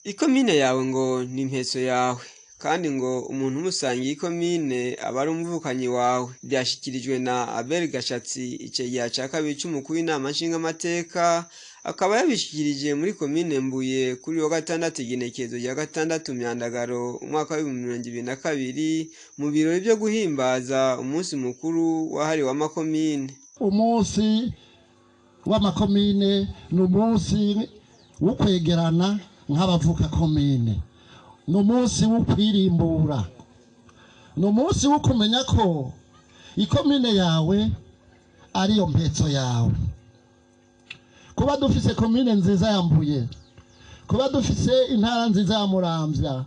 Ikomine yawe ngo ni impetso yawe, kandi ngo umuntu umusangiye ikomine aba ari umuvukanyi wawe. Byashyikirijwe na Abel Gashatsi, icegera ca kabiri c'umukuru w'inama nshingamateka, akaba yabishikirije muri komine Mbuye kuri wa gatandatu, igenekerezo rya 6 Myandagaro umwaka wa 2022, mu birori vyo guhimbaza umunsi mukuru wahariwe amakomine. Umunsi w'amakomine ni umunsi wo kwegerana nk'abavuka komine, ni umunsi wo kwirimbura, ni umunsi wo kumenya ko ikomine yawe ariyo mpetso yawe. Kuba dufise komine nziza ya Mbuye, kuba dufise intara nziza ya Muramvya,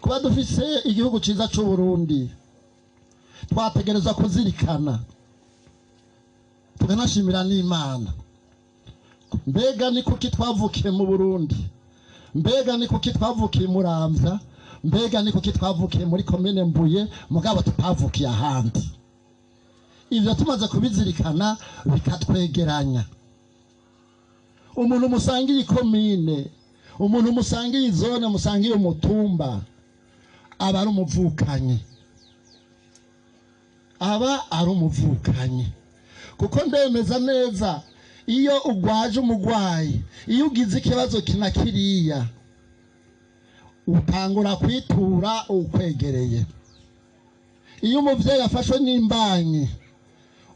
kuba dufise igihugu ciza c'u Burundi, twategerezwa kuzirikana tukanashimira n'Imana. Mbega ni kuki twavukiye mu Burundi? Mbega ni kuki twavukiye Muramvya? Mbega ni kuki twavukiye muri komine Mbuye mugabo tutavukiye ahandi? Ivyo tumaze kubizirikana bikatwegeranya. Umuntu musangiye ikomine, umuntu musangiye izone, musangiye umutumba, aba ari umuvukanyi, aba ari umuvukanyi. Kuko ndemeza neza, iyo ugwaje umugwayi, iyo ugize ikibazo kina kiriya, utangura kwitura ukwegereye. Iyo umuvyeyi afashwe n'imbanyi,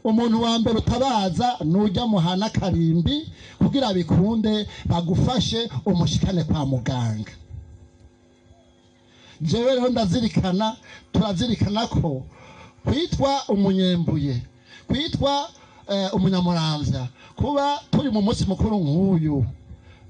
umuntu wa mbere utabaza nujya muhana karimbi kugira bikunde bagufashe umushikane kwa muganga. Jewe rero ndazirikana, turazirikana ko kwitwa umunyembuye, kwitwa umunyamuramvya, kuba turi mu munsi mukuru nk'uyu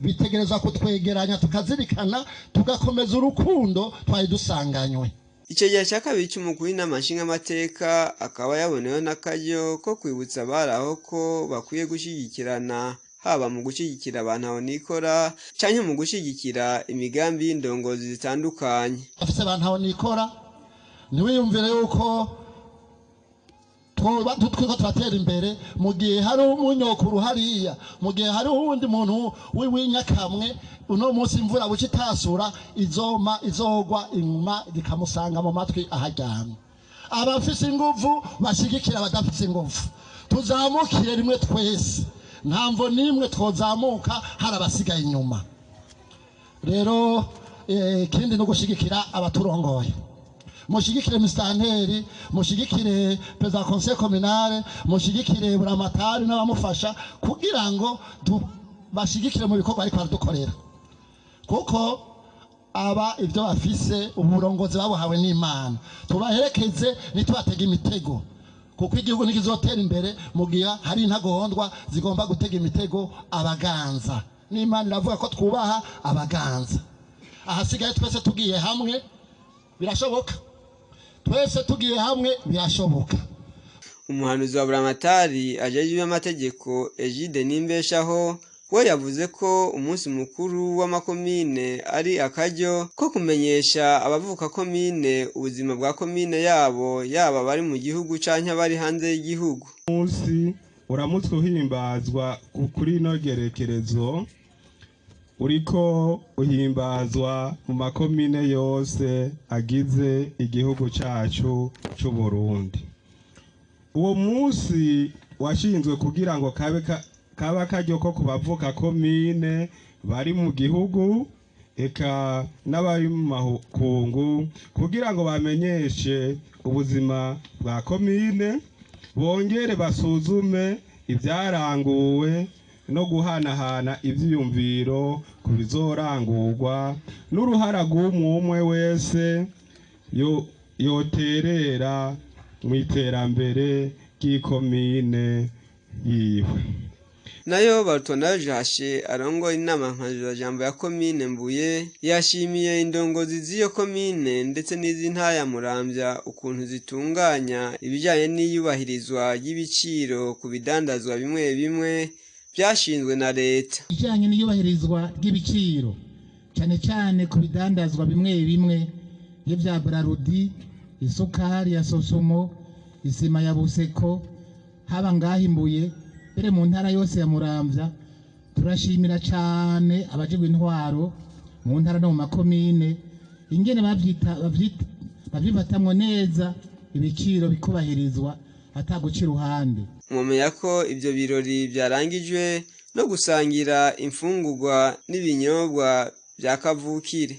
bitegerezwa kutwegeranya, tukazirikana, tugakomeza urukundo twari dusanganywe. Icegera ca kabiri c'umukuru w'inama nshingamateka akaba yaboneyeho n'akaryo ko kwibutsa abari aho ko bakwiye gushigikirana, haba mu gushigikira abantu ahonikora canke mu gushigikira imigambi y'indongozi zitandukanye. Afise abantu ahonikora, ntiwiyumvire yuko twoba twiko turatera imbere mu gihe hari umunyokuru hariya, mu gihe hari uwundi muntu w'inyakamwe. Uno munsi imvura buca itasura, izoma izogwa inyuma rikamusanga mu matwi aharyamye. Abafise inguvu bashigikira abadafise inguvu, tuzamukire rimwe twese. Nta mvo n'imwe twozamuka hari abasigaye inyuma. Rero ikindi no gushigikira abaturongoye. Mushigikire misitanteri, mushigikire perezida wa conseil communal, mushigikire buramatari n'abamufasha, kugira ngo bashigikire mu bikorwa ariko baradukorera, kuko aba ibyo bafise uburongozi babuhawe n'Imana. Tubaherekeze, ntitubatege imitego, kuko igihugu ntikizotera imbere mu gihe hari intagondwa zigomba gutega imitego abaganza. N'Imana iravuga ko twubaha abaganza. Ahasigaye twese tugiye hamwe birashoboka, twese tugiye hamwe birashoboka. Umuhanuzi wa buramatari ajejwe amategeko, Egide Nimbeshaho, we yavuze ko umunsi mukuru w'amakomine ari akaryo ko kumenyesha abavuka komine ubuzima bwa komine yabo, yaba abari mu gihugu canke abari hanze y'igihugu. Munsi uramutse uhimbazwa kuri ino gerekerezo, uriko uhimbazwa mu makomine yose agize igihugu cacu c'u Burundi. Uwo munsi washinzwe kugira ngo kabe kaba karyo ko kubavuka komine bari mu gihugu eka n'abari mu makungu, kugira ngo bamenyeshe ubuzima bwa komine, bongere basuzume ibyaranguwe no guhanahana ivyiyumviro ku bizorangurwa n'uruhara rw'umwe wese yoterera mu iterambere ry'ikomine yiwe. Nayo Barutwanayo Jashe, arongoye inama mpanuzwajambo ya komine Mbuye, yashimiye indongozi z'iyo komine ndetse n'iz'intara ya Muramvya ukuntu zitunganya ibijanye n'iyubahirizwa ry'ibiciro ku bidandazwa bimwe bimwe byashinzwe na leta. Ijanye n'iyubahirizwa ry'ibiciro, cyane cyane ku bidandazwa bimwe bimwe nk'ivya Brarudi, isukari ya Sosumo, isima ya Buseko, haba ngaha Imbuye mbere mu ntara yose ya Muramvya, turashimira cyane abajejwe intwaro. mu ntara no mu makomine, ingene babyifatamwo neza, ibiciro bikubahirizwa ataguca iruhande. Mwomenya ko ivyo birori vyarangijwe no gusangira imfungurwa n'ibinyobwa vya kavukire.